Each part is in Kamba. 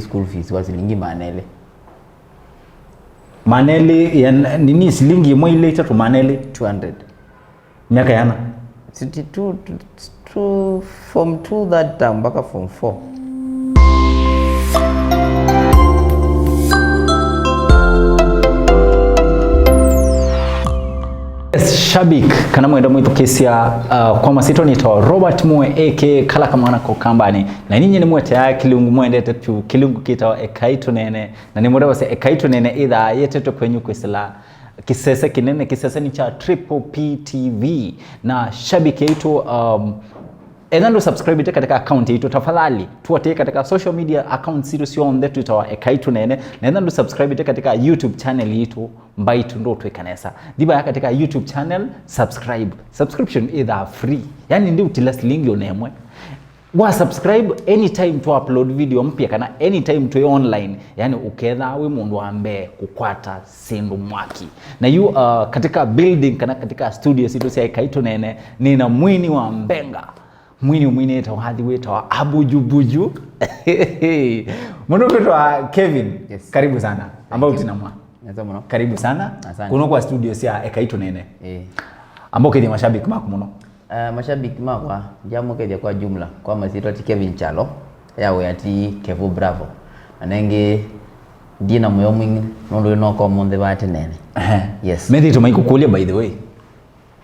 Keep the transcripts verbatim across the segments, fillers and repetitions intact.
school fees wa silingi maana elĩ. Maana elĩ ya n-, nini, silingi ĩmwe ilĩ itatũ, maana elĩ? Two hundred. Myaka yana? Sixty-two, two, two, form two that term mpaka form four. Yes, shabik, kana mwenda mwĩthukĩsya, uh, kwa masito nĩtawa Robert Mue, A K A Kala Kamwana ko Kambani. Na ninyi nĩ mwete ya kĩlungu mwendete tu, kĩlungu kĩtawa Ekai Tũneene. Na nĩ mwenda wase Ekai Tũneene ĩthaa yetetwe kwenyu kwĩsĩla kĩsese kĩnene, kĩseseni kya Triple P T V. Na shabiki aitũ, um, etha ndũ subscribe katika account yaitũ, tafadhali tuatĩe katika social media accounts sitũ syonthe twĩtawa Ekai Tũneene. Na etha ndũ subscribe katika YouTube channel yaitũ, mbaitũ ndũtwĩka nesa. Thi vaya katika YouTube channel, subscribe. Subscription ĩthaa free. Yani, ndi ũtila silingi ona ĩmwe. Wa subscribe anytime twa upload video mpya, kana anytime twĩ online, yani ũkethaa wĩ mũndũ wa mbee kũkwata syĩndũ mwaki. Na yu, uh, katika building kana katika studio sitũ sya Ekai Tũneene, nĩna mwini wa mbenga. Mwini ũmwinĩte wathi wĩtawa Abujubuju. Mũndũ kwĩtawa Kevin. Yes. Karibu sana. Thank you. Ambao tinamwa. Nesa mũno. Karibu sana. Asante. Kuno kwa studio sya Ekai Tũneene. Eh. Ambao kethia mashabiki maku mũno. Eh, mashabiki makwa, ndiamũkethya kwa jumla, kwa masitwa ti Kevin Chalo, ya wĩa ti Kevo Bravo. Na nengĩ, ndi na mũyo mwingĩ, nũndũ ĩno kwa mũnthĩ vaa tĩnene. Ehe. Yes. Methĩĩtwe maikũkũlya, by the way.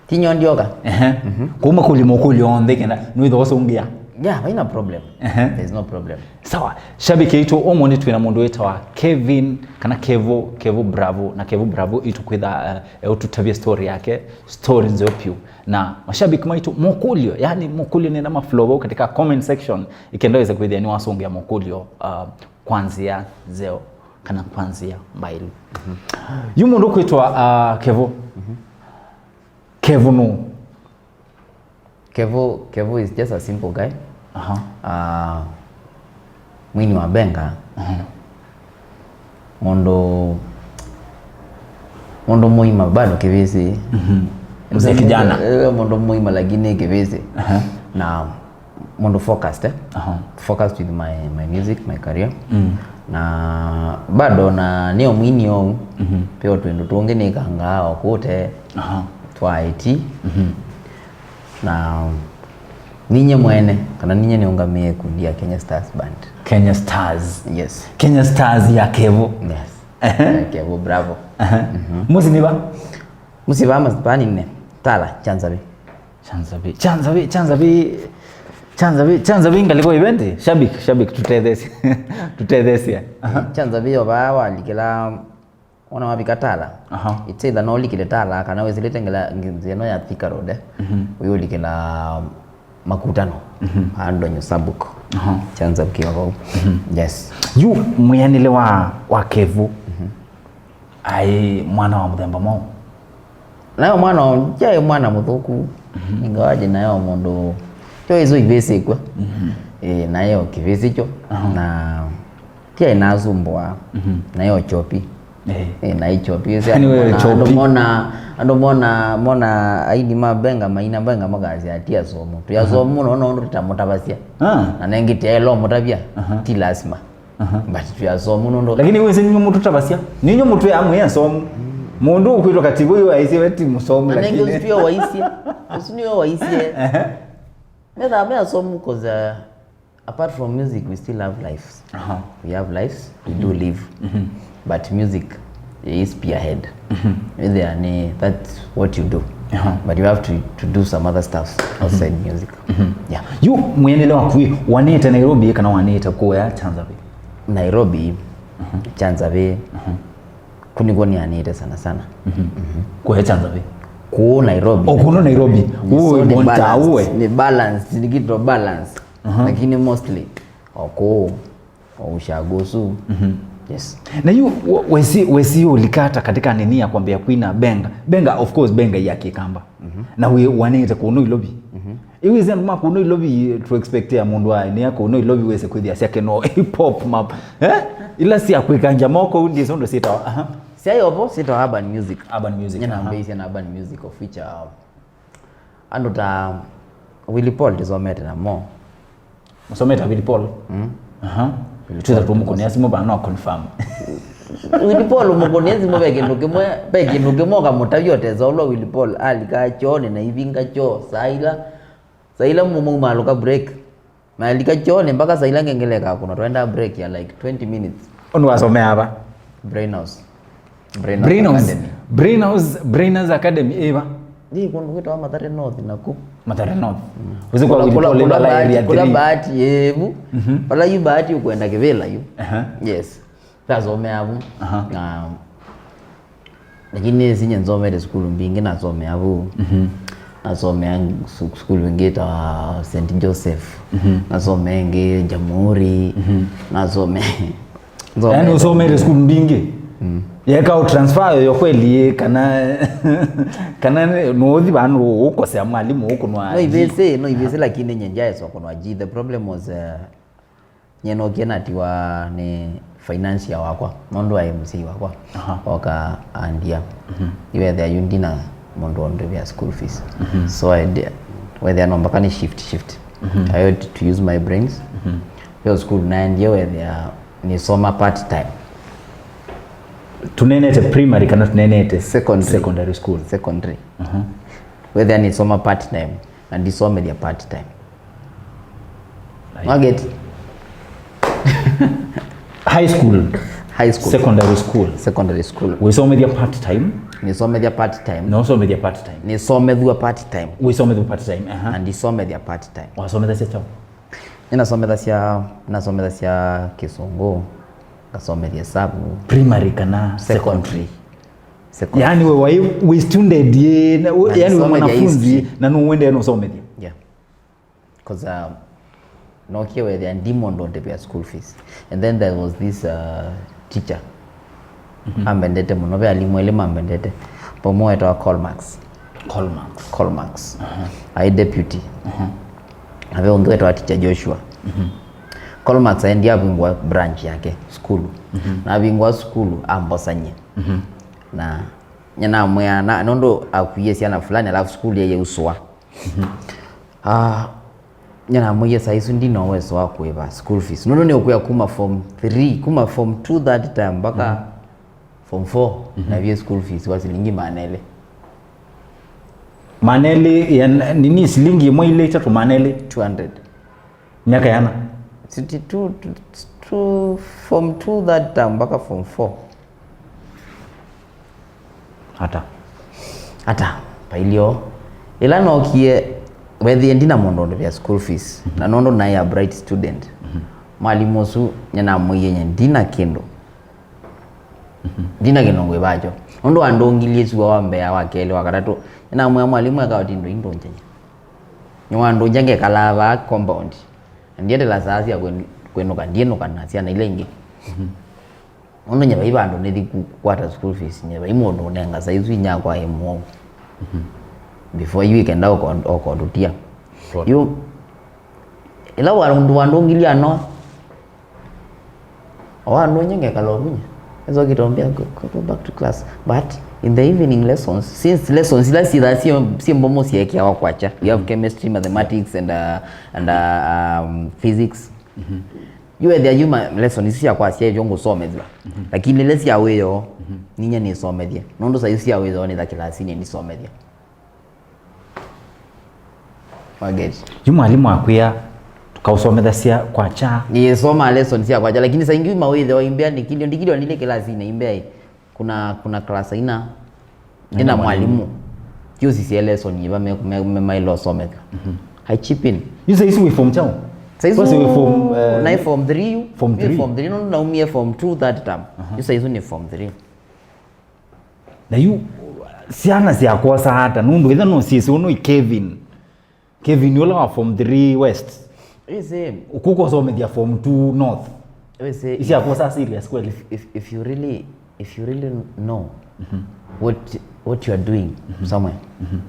Tinyo ndioka. Ehe. Mhm. Kuma kũlya mũkũlyo onthe kenda, nwĩthwa ũsũngĩa. Yeah, haina problem. Ehe. There's no problem. Sawa, shabiki aitũ, ũmũnthĩ twĩna mũndũ wĩtawa Kevin, kana Kevo, Kevo Bravo, na Kevo Bravo itũkwĩtha, eh, eũtũtavya story yake, story nzeo piũ. Na mashabiki maitũ, mũkũlyo, yani mũkũlyo nĩna maflow vau katika comment section, ikenda wĩse kwĩthĩa nĩwasũngĩa mũkũlyo, uh, kwa nzĩa nzeo, kana kwa nzĩa mbailu. Mhm. Yu mũndũ kwĩtwa, uh, Kevo. Mhm. Kevo nũ? Kevo, Kevo is just a simple guy. Aha. Ah, mwini wa benga. Aha. Mũndũ, mũndũ mũima bado kĩvĩsĩ. Mhm. Mzee kijana. Eh, mũndũ mũima lakini kĩvĩsĩ. Aha. Na mũndũ focused, eh? Aha. Focused with my, my music, my career. Mm. Na bado na nĩo mwini ou. Mhm. Peo twĩndũ tũngĩ nĩkangaa okũte. Aha. Twa I T. Mhm. Na ninye mwene, kana ninye nĩũngamĩe ĩkundi ya Kenya Stars Band. Kenya Stars. Yes. Kenya Stars ya Kevo. Yes. Ehe. Ya Kevo Bravo. Ehe. Mhm. Mũsyĩ nĩ va? Mũsyĩ va mas-, vaa nine. Tala, Kyanzavi. Kyanzavi, Kyanzavi, Kyanzavi, Kyanzavi, Kyanzavi, ngaliko event. Shabik, shabik, tũtetheesye. Tũtetheesye. Aha. Kyanzavi yo vaa walikĩla Wona wavika Tala, aha, it's either no ũlikĩle Tala, kana wĩsĩlĩte ngela nzĩa ĩno ya Thika Road, eh? Mhm. Ũyũlikĩla Makutano, mhm, andũ Nyusabuk. Aha. Chanza ukiwa vau. Mhm. Yes. Yu mwĩanĩle wa, wa Kevo, mhm, aĩ mwana wa mũthemba mwaũ? Nayo mwana, kyaĩ mwana mũthũku, mhm, ingawaje nayo mũndũ, kyo izo ivĩsĩkw'a. Mhm. Eh, nayo kĩvĩsĩ kyo, aha, na Tia inasumbua, mhm, nayo chopi. Eh. Eh, na ichopi. Ese yani wewe andũ chopi. Mona, andũ mona, mona aini ma benga, maina benga makasya ati asomu. Twi asomu, aha, no, no, no, tutamũtavasya. Ah. Na nengi tia elo mũtavya, aha, ti lazima. Aha. But twi asomu, no, no. Lakini wewe sinyo mũtũtavasya. Ninyo mũtwe amwe asomu. Mũndũ ũkwĩtwa katibu yu aisye we ti mũsomu, na nengi lakini usiwe waisye. Usiwe waisye. Aha. Metha me asomu 'cause, uh, Apart from music, we still have lives. Aha. We have lives, we do live. Mhm. But music is spearhead. Mhm. Either ni, that's what you do. Aha. But you have to, to do some other stuff outside music. Mhm. Yeah. Yu, mwĩanĩle waku ĩ, wanĩte Nairobi kana wanĩte kũya Chanzavi? Nairobi, mhm, Chanzavi. Mhm. Kũ nĩkw'o nĩanĩte sana sana. Mhm. Mhm. Kũya Chanzavi? Kũũ Nairobi. O kũno Nairobi. Ni, so ni balance, ni balance, ni kitu balance. Aha. Lakini mostly, o kũũ, o ushago su. Mhm. Yes. Na yu, we-, wesi, wesi ulikata katika nini ya kwambia kwina benga. Benga, of course, benga ya Kikamba. Mhm. Na we wanĩte kũũ Nairobi. Mhm. Iwĩsĩ andũ ma kũũ Nairobi to expect ya mũndũ aĩ nĩ ya kũũ Nairobi wĩse kwĩthĩa syake no hip hop map. Eh? Ila sya kwĩkangya moko ũndĩ sondo sitawa. Aha. Syaĩ ovo sitawa urban music. Urban music. Nyina, aha, mbĩisye na urban music of which, uh, andũ ta Willy Paul ndisomete namo. Mũsomete Willy Paul? Mm. Aha. Twĩtha tũmũkũnĩa simũ vaa no confirm. Willy Paul mũkũnĩa simũ, ve kĩndũ kĩmwe, ve kĩndũ kĩmwe ũkamũtavya ũtesa ũlwa Willy Paul alika kyoonĩ na ivinga kyoo saa ila, saa ila mumaumalũka break. Malika kyoonĩ mpaka saa ila ngengele ĩkakũnwa, twaendaa break ya like twenty minutes. Ũndũ wasomeaa va? Brainhouse. Brainhouse Academy. Brainhouse, Brainhouse Academy ĩva? Yĩ kũndũ kwĩtawa Mathare North naku. Mathare North. Ũsĩ kwa Willy Paul ĩva la area three. Kũla Bahati ĩvu. Mhm. Vala yu Bahati ũkwenda kĩvĩla yu. Aha. Yes. Ndasomeaa vu. Aha. Na, lakini nĩsĩ nyie nĩsomete sukulu mbingĩ, nasomea vu. Mhm. Nasomea su-, sukulu ĩngĩ ĩtawa Saint Joseph. Mhm. Nasomea ĩngĩ Jamhuri. Mhm. Nasomea, yaani nĩsomete ũsomete sukulu mbingĩ? Mm. Yeka ũtransfer yo kweli, kana, kana nũũthi vandũ ũkosea mwalimũ ũkũnwa? No ivĩsĩ, no ivĩsĩ, lakini nyie ndyaesa kũnwa G. The problem was, uh, nyie nookie natiwa nĩ financier wakwa, nũndũ aĩ mũsyai wakwa. Aha. Oka andia. Mhm. Yu ethĩa yu ndina mũndũ ũndĩvĩa school fees. Mhm. So I di-, wethĩa no mpaka nĩ shift, shift. Mhm. I had to use my brains. Mhm. Yo school naendie wethĩa nĩsoma part time. Tũneenete primary kana tũneenete secondary? Secondary school. Secondary. Mhm. Wethĩa nĩsoma part time. Na ndisomethya part time. Ai. Mwageti. High school. High school. Secondary school. Secondary school. Wĩsomethya part time. Nĩsomethya part time. Na ũsomethya part time. Nĩsomethua part time. Wĩsomethua part time, aha. Na ndisomethya part time. Wasomethasya kyaũ? Nĩnasomethasya, nasomethasya Kĩsũngũ, ngasomethya ĩsavu. Primary kana secondary? Secondary. Secondary. Yaani we wai, wĩ student, ye, na, we, na yaani we nĩsomethya mwanafunzi history. Na nũendee nũsomethya? Yeah. 'Cause, um, nookie wethĩa ndi mũndũ ũndĩvĩa school fees. And then there was this, uh, teacher. Mhm. Ambendete mũno. Ve alimũ elĩ mambendete. Vamwe wetawa Colmax. Colmax. Colmax. Aha. Aĩ deputy. Aha. Na ve ũngĩ wetawa teacher Joshua. Mhm. Colmax aendie avingũa branch yake sukulu. Mhm. Na avingũa sukulu ambosany'e. Mhm. Na nyie namwĩa, na, nũndũ akuie syana fulani, alafu sukulu yeye usũa. Mhm. Ah, nyie namwĩie, "Saa isu ndina ũweso wa kũĩva school fees. Nũndũ nĩũkwĩa kuma form three, kuma form two that time mpaka form four, mhm, navie school fees wa silingi maana elĩ." Maana elĩ ya n-, nini, silingi ĩmwe, ilĩ, itatũ, maana elĩ? Two hundred. Myaka yana? Sixty-two, two, form two that time mpaka form four. Ata? Ata, pailio. Ĩla nookie, wethĩe ndina mũndũ ũndĩvĩa school fees. Mhm. Na nũndũ naĩ a bright student. Mhm. Mwalimũ ũsu, nyie namwĩie nyie ndina kĩndũ. Mhm. Ndina kĩndũ ngwĩvakyo. Nũndũ andũngilie sua wa mbee, wa kelĩ, wa katatũ. Nyie namwĩa mwalimũ eka ũtindo indũnjany'a. Nĩwandũngya ngekalaa vaa compound. Na ndiendela saa sya kwĩ-, kwĩnũka, ndiĩnũka na syana ila ingĩ. Mhm. Nũndũ nyie vai vandũ nĩthi ku-, kũkwata school fees, nyie vai mũndũ ũnenga saa isu inyakwa ĩ mũwau. Mhm. Before yu ikenda ũko-, ũkondũtia. Yu, ĩla wa-, wandũngilie anoa, o andũ nye ngekala ũvunya. Nĩsokĩte ũmbĩa, "Go, go, go back to class." But in the evening lessons, since lessons ila syĩthaa syĩ, syĩ mbomu syeekiawa kwakya, we have chemistry, mathematics, and, uh, and, uh, um, physics. Mhm. Yu ethĩa yu ma lesson isu sya kwasya ivyo ngũsomethw'a. Mhm. Lakini ile sya wĩoo, mhm, ninyie nĩsomethye. Nũndũ saa isu sya wĩoo nĩtha kĩlasinĩ ndisomethya. Waget. Yu mwalimũ akwĩa, "Tũkaũsomethasya kwakya." Nĩsoma lessons sya kwakya, lakini saa ingĩ uma wĩthĩwa imbea ndikilio, ndikilio nile kĩlasinĩ imbea ĩ. Kuna, kuna class ina. Ndina mwalimũ. Yũsisye lesson iva me, me, me, maĩle ũsomethw'a. Mhm. I chip in. Yu saa isu wĩ form kyaũ? Saa isu wĩ form, eh, naĩ form three yu. Form three. Form three, no, naumie form two that term. Aha. Yu saa isu nĩ form three. Na yu syana syakwosa ata? Nũndũ ĩtha no syĩsĩ ũnũ ĩ Kevin. Kevin ũla wa form three West. Ĩsĩ. Ũkũkosomethya form two North. Ĩsĩ. Isyakwosa serious kweli? If, if, if you really, if you really know, mhm, what, what you are doing, mhm, somewhere, mhm,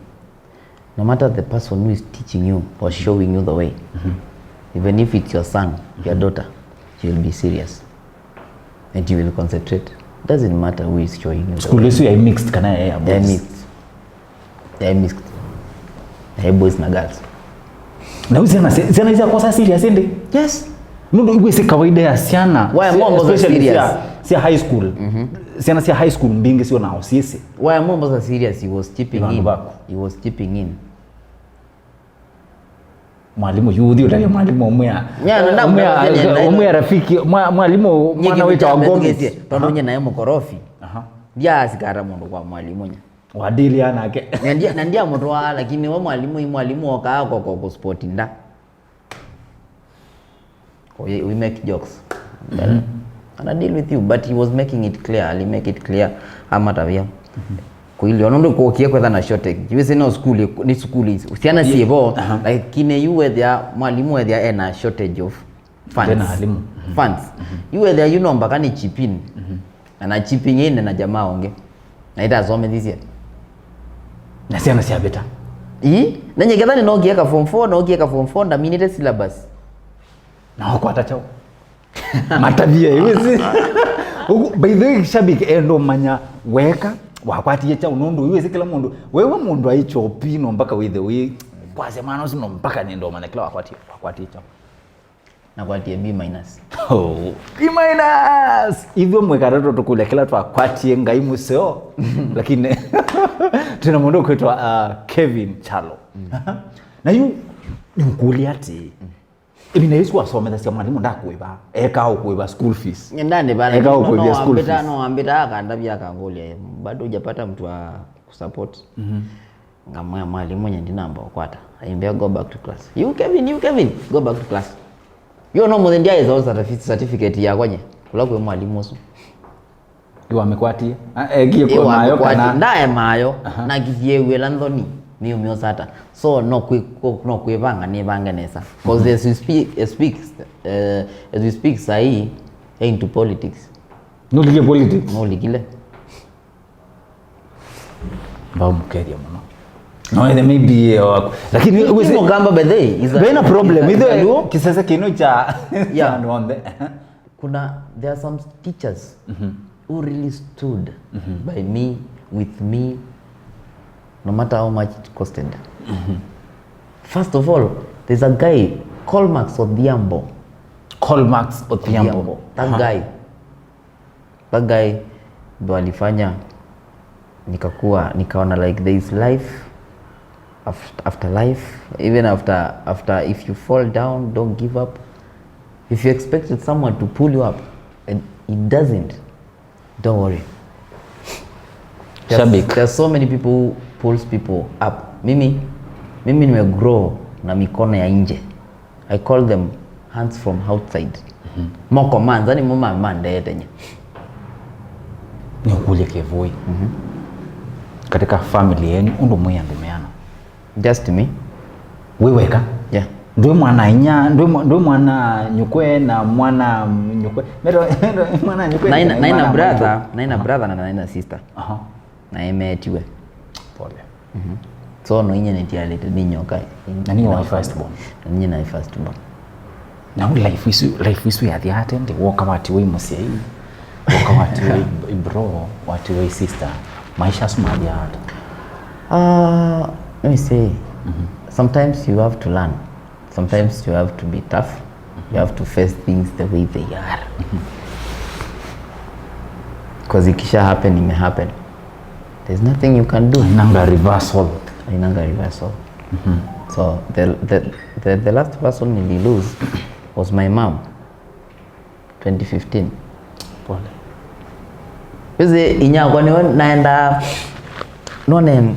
no matter the person who is teaching you or showing you the way, mhm, even if it's your son, your, mhm, daughter, you will be serious. And you will concentrate. Doesn't matter who is showing you the school way. Isu ya mixed kana ya, ya boys? Ya mixed. Ya mixed. Ya boys na girls. Na yu syana, syana isyakosa serious ĩndĩ? Yes. Nũndũ iwĩsĩ kawaida ya syana, waya mombo za especially serious. Sya, sya high school. Mm-hmm. Syana sya high school mbingĩ syonao syĩsĩ. Waya mombo za serious, he was chipping in. He was chipping in. Mwalimũ, yu ũthi ũtavya mwalimũ ũmwĩa. Nya, na ndamwĩa, ũmwĩa rafiki, mwa-, mwalimũ, mwana wĩtawa Gomez. Tondũ nye naye mũkorofi. Aha. Ndiasikata mũndũ kwa mwalimũ nya. Wadili anake. Na ndia, na ndiamũtwaa, lakini we mwalimũ, i mwalimũ okaa koko kuspoti nda. We, we make jokes. Then, and I deal with you, but he was making it clear, ali make it clear, amatavia. Kuilio, nũndũ kũkie kwetha na shortage. Iwĩsĩ no school, nĩ school, syana syĩvo, lakini yu wethĩa, mwalimũ wethĩa ena shortage of funds. Ndena alimu. Funds. Yu wethĩa yu no mpaka ni chip in. Na na chipping in na jamaa ũngĩ. Na itasomethisye. Na syana syavĩta. Ii, na nyeketha nĩ nokie ka form four, nokie ka form four, ndaminĩte syllabus. Na wakwata kyaũ? Matavia, iwĩsĩ. Ũgu, by the way, shabiki, endo manya weka, wakwatie kyaũ, nũndũ iwĩsĩ kĩla mũndũ, wewe mũndũ aichopi no mpaka wĩthe wĩ, kwasya mwana ũsu no mpaka nĩndomanya kĩla wakwatie, wakwatie kyaũ. Nakwatie B minus. Oh, B minus! Ithuĩ mwĩ katatũ tũkũlya kĩla twakwatie Ngai mũseo. Lakini twĩna mũndũ ũkwĩtwa, uh, Kevin Chalo. Na yu nĩũkũlya atĩ, ĩvinda yĩsu wasomethasya mwalimũ ndakũĩva, eka ũkũĩva school fees. Ndandĩva, eka ũkũĩvya school fees. No ambĩta akandavya akangũlya, bado hujapata mtu wa kusupport. Ngamwĩa mwalimũ nye ndinamba ũkwata. Aimbĩa, "Go back to class." "You Kevin, you Kevin, go back to class." Yo no mũthĩ ndyaĩsa certifi-, certificate yakwa nye. Kũla kwĩ mwalimũ ũsu. Iwamĩkwatie? Ah, ekie kwa mayo kana? Ndae mayo, na kĩthiew'ĩla nthoni, nĩũmĩosata. So no kwĩ, no kwĩvanga nĩvange nesa. 'Cause as we speak, as speak, eh, as we speak sahi, into politics. Nũlikie politics? Nũlikile. Vaumũkethya mũno. No, ĩthe maybe, eh, waku. Lakini, eh, wĩsĩ, Mũkamba by the way, is a, vena problem. Is a, ithe, Jaluo. Kĩsese kĩno cha, yeah, cha andũ onthe. Kuna, there are some teachers who really stood by me, with me, no matter how much it costed. First of all, there's a guy, Colmax Odhiambo. Colmax Odhiambo. Odhiambo. That guy. That guy ndo alifanya nikakuwa, nikaona like there is life after, after life, even after, after, if you fall down, don't give up. If you expected someone to pull you up and it doesn't, don't worry. There's, there's so many people who pulls people up. Mimi, mimi nimegrow na mikono ya nje. I call them hands from outside. Moko ma nza nĩmo ma, mandeete nye. Nĩũkũlye Kĩvũĩ. Katika family yenyu, ũndũ mwĩ andũ meana? Just me. Wĩ weka? Yeah. Ndwĩ mwana inya, ndwĩ mwa-, ndwĩ mwana nyũkwe na mwana nyũkwe. Mero, mero, mwana nyũkwe. Naina, naina brother, naina brother na naina sister. Aha. Na emeetiwe. Pole. So no inye nĩtialĩte nĩ nyoka. Na niwe wa first born. Na niye naĩ first born. Na life isu, life isu yathia ate ndi, woka watiwa i mũsyai, woka watiwa i bro, watiwa i sister. Maisha asu mathia ata? Uh, let me say, sometimes you have to learn. Sometimes you have to be tough. You have to face things the way they are. Because ikisha happen, ime happen. There's nothing you can do. Hainanga reversal. Hainanga reversal. So the, the, the, the last person nili lose was my mom. Twenty fifteen. Pole. Yuzi inyakwa niwe naenda none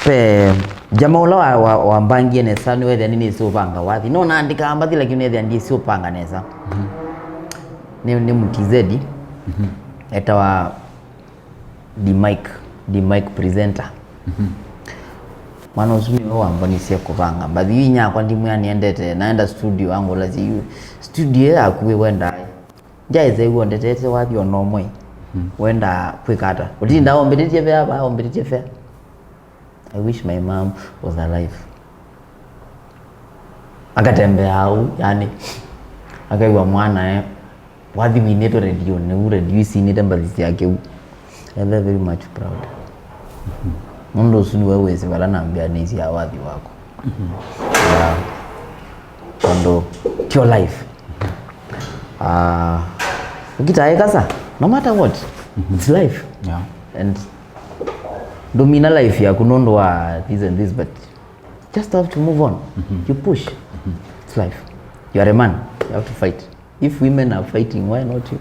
pe jama ũla wa, wa, wambangie nesa nĩwethĩa nĩnĩsĩ ũvanga wathi. No naandĩkaa mbathi lakini nĩethĩa ndyĩsĩ ũvanga nesa. Nĩ, nĩ mtizedi. Etawa D Mike, D Mike presenter. Mwana ũsu nĩwe wambonisye kũvanga mbathi. Yu inyakwa ndimwĩa nĩendete, naenda studio, angũlasya, "Yu studio ĩ yaku wĩ wendaa ĩ?" Ndyaĩsa ĩw'a ũndetete wathi ona ũmwe. Wendaa kwĩka ata? Ũtindaa ũmbĩtĩtye vea vaa, ũmbĩtĩtye vea. I wish my mom was alive. Akatembeaa ũu, yani, akaĩw'a mwanae wathi winĩtwe redionĩ, ũu redio isinĩte mbathi syake ũu. I feel very much proud. Nũndũ ũsu nĩwe wĩsĩ vala nambĩanĩisye wathi wakwa. Yeah. Tondũ tio life. Ah, ũkitaĩka sa, no matter what, it's life. Yeah. And ndũmina life yaku nũndũ wa this and this, but just have to move on. You push. It's life. You are a man. You have to fight. If women are fighting, why not you?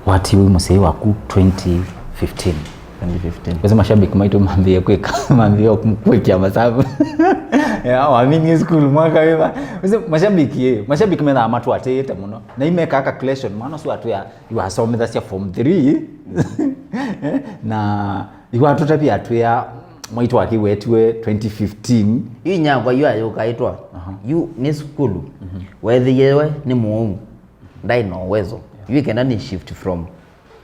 Watiwe mũsyai waku twenty fifteen? twenty fifteen. Wĩsĩ mashabiki maitũ mambĩĩe kwĩka, mambĩĩe kwĩkĩa masavu. Ya, waminie school mwaka wĩva. Wĩsĩ mashabiki, eh, mashabiki methaa matũatĩĩte mũno. Na imekaa calculation, mwana ũsu atwĩa, yu asomethasya form three. Eh, na yu atũtavya atwĩa, mwaitũ wake wetiwe twenty fifteen. Yu inyakwa yu ayũkaĩtwa. Aha. Yu nĩ sukulu. Weethĩiwe nĩ mũũu. Ndaĩ na uwezo. Yu ikenda nĩ shift from,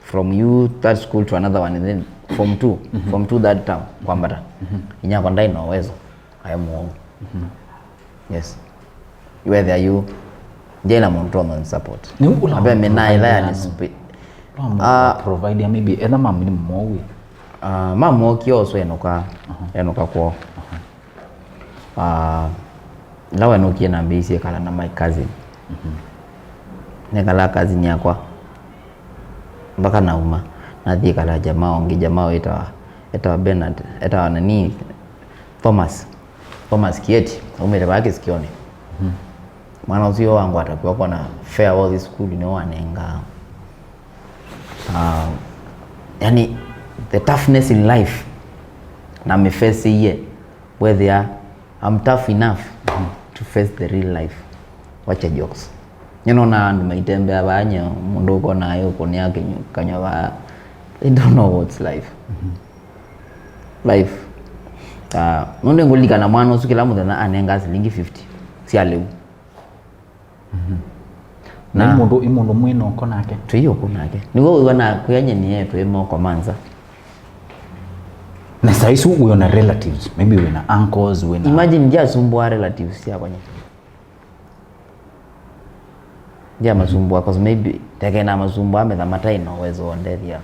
from you that school to another one, and then form two, form two third term, kwambata. Inyakwa ndaĩ na uwezo. Aĩ mũũu. Yes. Yu weethĩa yu, ndyaĩ na mũndũ tũma support. Nĩ ũla Ambe mena ĩla yani spi- Ah, provide maybe etha mamu nĩ mũũu. Ah, mamu okie ũsu enũka, enũka kwoo. Ah, ĩla wenũkie nambĩĩisye kala na my cousin. Nekala cousin yakwa mpaka nauma, nathi kala jamaa ũngĩ, jamaa wĩtawa, etawa Bernard, etawa nani, Thomas. Thomas Kieti, aumĩte vaa Kĩsikioni. Mwana ũsu wangwata kw'oko na farewell school nĩwanenga. Ah, yani, the toughness in life na mĩfesĩie, wethĩa I'm tough enough to face the real life. Wacha jokes. Nĩnona andũ maitembea vaa nye, mũndũ ũkona ayũkũnĩa kanyũ- kanywa vaa. They don't know what's life. Life. Ah, nũndũ ngũlilikana mwana ũsu kĩla mũthenya anengaa silingi fifty sya lĩu. Na ĩ mũndũ, ĩ mũndũ mwĩ noko nake? Twĩ oko nake. Nĩw'o wĩw'a na kwĩa nyeni yetu ĩ moko manza. Na saa isu wĩ na relatives, maybe wĩ na uncles, wĩ na Imagine ndyasumbũa relatives syakwa nye. Ndyamasumbũa, 'cause maybe teke namasumbũa metha mataĩ na uwezo wa ndethia.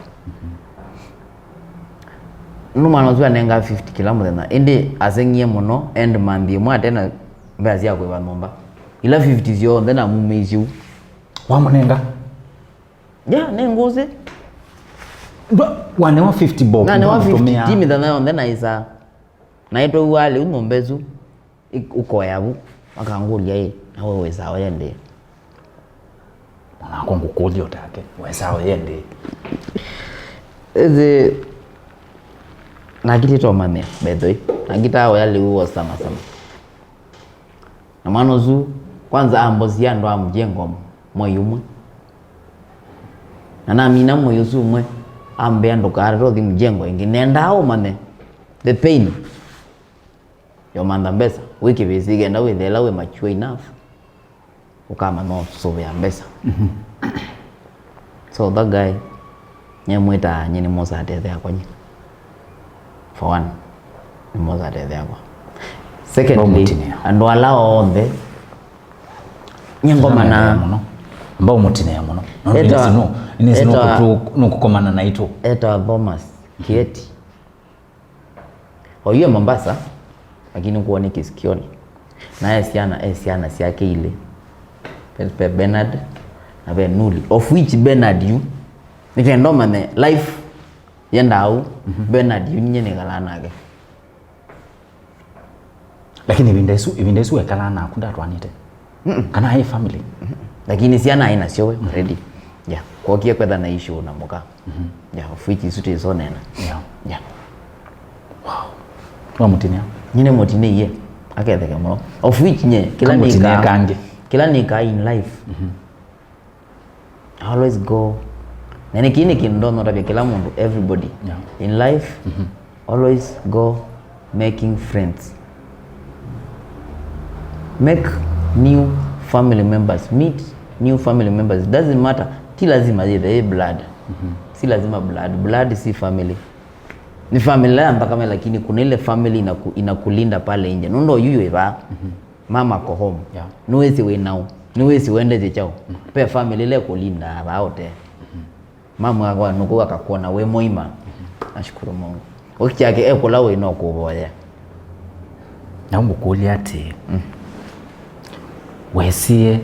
Nũndũ mwana ũsu anengaa fifty kĩla mũthenya, ĩndĩ aseng'ie mũno end month ĩmwe ate na mbesa sya kũĩva nyũmba. Ila fifty syonthe namumĩisye u. Wamũnenga? Ya, nĩ ngũsĩ. Ndwa- Wanewa fifty bob? Nanewa fifty, ti mĩthenya yonthe naĩsaa. Naĩ twauaa lĩu nyũmba ĩsu ĩ- ũkoya vu, makangũlya, ĩ, na we wĩsaa ũyendee? Onakwa ngũkũlya ũtake, wĩsaa ũyendee? Ĩthĩ nakitĩte ũmanya, by the way. Nakitaa ũya lĩu wosama sama. Na mwana ũsu, kwanza ambosia andũ a mjengo mwei ũmwe. Na namina mwei ũsu ũmwe, ambĩa ndũkaate tũthi mjengo ĩngĩ. Nendaa ũmanye the pain. Yomantha mbesa, wĩ kĩvĩsĩ kenda wĩthela wĩ mature enough, ũkamanya ũsũvĩa mbesa. So that guy, nyemwĩtaa nye nĩ mosatete yakwa nye. For one, nĩ mosatete yakwa. Secondly, Ndwamũtinĩa. Andũ ala onthe, nye ngomana mũno. Mbaũmũtinĩa mũno. Nĩnĩsĩ nũkũkomana naitũ. Etawa Thomas Kieti. Oyu e Mombasa, lakini kwoo nĩ Kisikioni. Na e syana, e syana syake ilĩ. Ve, ve Bernard na ve Nuli. Of which Bernard yu, nĩkenda ũmanye life yendaa ũu, Bernard yu nyie nĩkalaa nake. Lakini ĩvinda ĩsu, ĩvinda ĩsu wekalaa naku ndatwanĩte? Kana aĩ family? Lakini syana aĩ nasyo we already. Yeah. Kwokie kwetha na issue na mũka. Yeah, of which isu tũisonena. Yeah. Yeah. Wamũtinĩa? Nyie nĩmũtinĩie, aketheke mũno. Of which nye, kĩla nĩkaa, kangĩ, kĩla nĩkaa in life, I always go. Na nĩ kĩĩ nĩ kĩndũ ndonya ũtavya kĩla mũndũ, everybody. Yeah. In life, always go making friends. Make new family members. Meet new family members. It doesn't matter. Ti lazima yĩthe ĩ blood. Si lazima blood. Blood si family. Ni family ya mbakame, lakini kuna ile family inaku-, inakulinda pale nje. Nũndũ oyu wĩ vaa. Mama ako home. Yeah. Nĩwĩsĩ wĩ naũ. Nĩwĩsĩ wendete kyaũ. Ve family ĩla ĩkũlindaa vaa ũtee. Mama akwa nũkũ akakwona wĩ mũima. Nashukuru Mungu. Ũkyake ekũla wĩ no kũvoya. Na ngũkũlya atĩĩ, wesie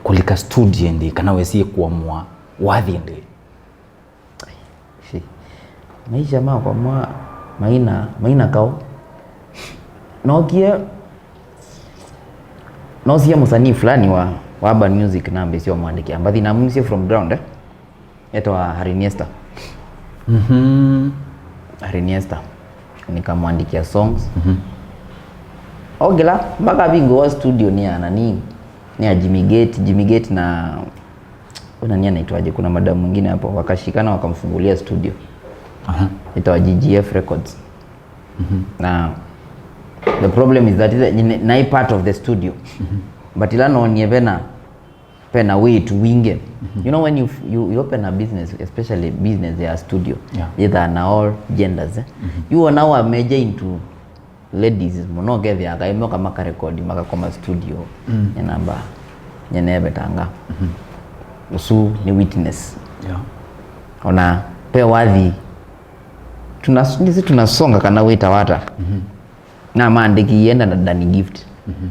kũlika studio ĩndĩ, kana wesie kũamũa wathi ĩndĩ? Shi. Maisha makwa ma maina, maina kaũ. Nokie, nosie mũsanii fulani wa, wa urban music nambĩsye ũmwandĩkĩa mbathi, namumisye from ground, eh. Etawa Hariniesta. Mhm. Hariniesta. Nikamwandikia songs. Mhm. Ogela, mpaka abingwa studio ni ya nani? Ni ya Jimmy Gate, Jimmy Gate na kuna nani anaitwaje? Kuna madam mwingine hapo, wakashikana wakamfungulia studio. Aha. Itawa G G F Records. Mhm. Na the problem is that ila, na i part of the studio. Mhm. But ila nonie vena vena wĩtu wingĩ. Mhm. You know, when you, you, you open a business, especially business ya studio, yeah, either na all genders, eh? Mhm. You are now a major into ladies mũno, ũkethĩa akaĩ moka makarekodi, makakoma studio, mm, nyenamba, nyenevetanga. Mhm. Ũsu nĩ witness. Yeah. Ona pe wathi, tuna, nĩsĩ tunasonga kana wĩta wata. Mhm. Na maandĩkĩie enda na Danny Gift. Mhm.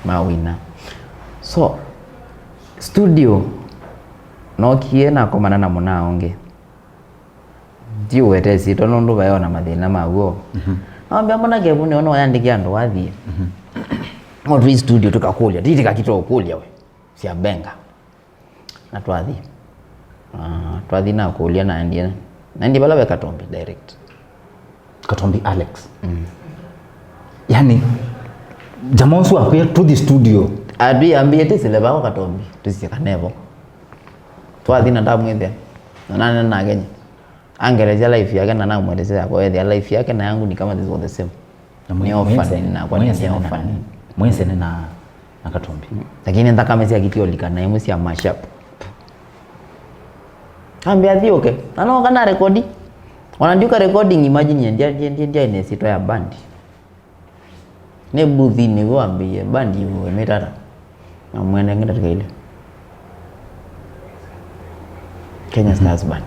Mawina. So, studio, nokie nakomana na mũna ũngĩ. Ndiũwete ĩsyĩtwa nũndũ vaĩ ona mathĩna maw'o. Mhm. Nawambia, "Mbona Kevu nĩwe noyandĩkĩa andũ wathiĩ?" Mhm. No twĩ studio tũkakũlya, tĩtĩka kĩtũkũlya we. Sya benga. Na twathi. Ah, twathi nakũlya naendie. Naendie vala ve Katombi direct. Katombi Alex. Mm. Yani, jamaa ũsu akwĩa tũthi studio. Atwĩambie tĩsile vao Katombi, tũsisye kanevo. Twathi na ndamwĩthĩa. Na nane na Kenya. Angelezia life yake na namwelezea yako, ethĩa life yake na yangu ni kama this was the same. Na mwe-, nĩ orphan, mwĩsene, nakwa nĩ mwĩsene na orphan. Nani? Mwĩsene na, na Katombi. Lakini nthakame sya kitiolika na imwe sya mashup. Ambia thiũke. Na no kana rekodi. Ona ndiuka recording, imagine ndia, ndia, ndia, ndia ine sitwa ya band. Nĩ booth-inĩ w'o ambĩie band ĩmwe ĩmĩtata. Na mwene ngĩ ndatĩka ilĩ. Kenya Stars Band.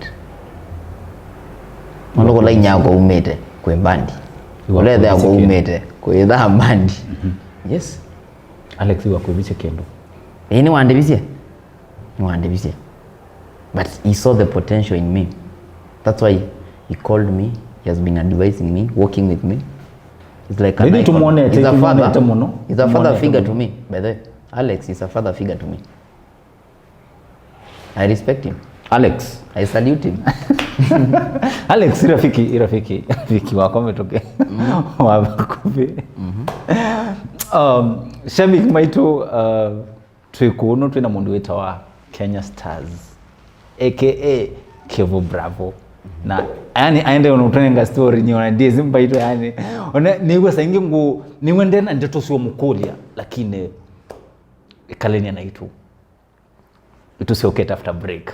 Nũndũ kũla inya yakwa umĩte kwĩ bandi. Ũlethea yakwa umĩte kwĩ thaa bandi. Yes. Alex wakwĩvisye kĩndũ? Ĩĩ, nĩwandevisye. Nĩwandevisye. But he saw the potential in me. That's why he called me. He has been advising me, working with me. It's like an icon. He's a father. He's a father figure to me, by the way. Alex is a father figure to me. I respect him. Alex. I salute him. Alex, rafiki, rafiki, rafiki wako metoke. Mm. Wa Vakuvi. Mhm. Um, shabiki maitũ, uh, twĩ kũũ, no twĩ na mũndũ wĩtawa Kenya Stars, A K A Kevo Bravo. Na, yani, aende ona ũtũnenga story, nĩ ona ndizi mbaitũ, yani. Ona, nĩw'a saingĩ ngũ, nĩwende na ndeto sio mũkũlya, lakini ĩkalenia naitũ. Ĩtũsyokete after break.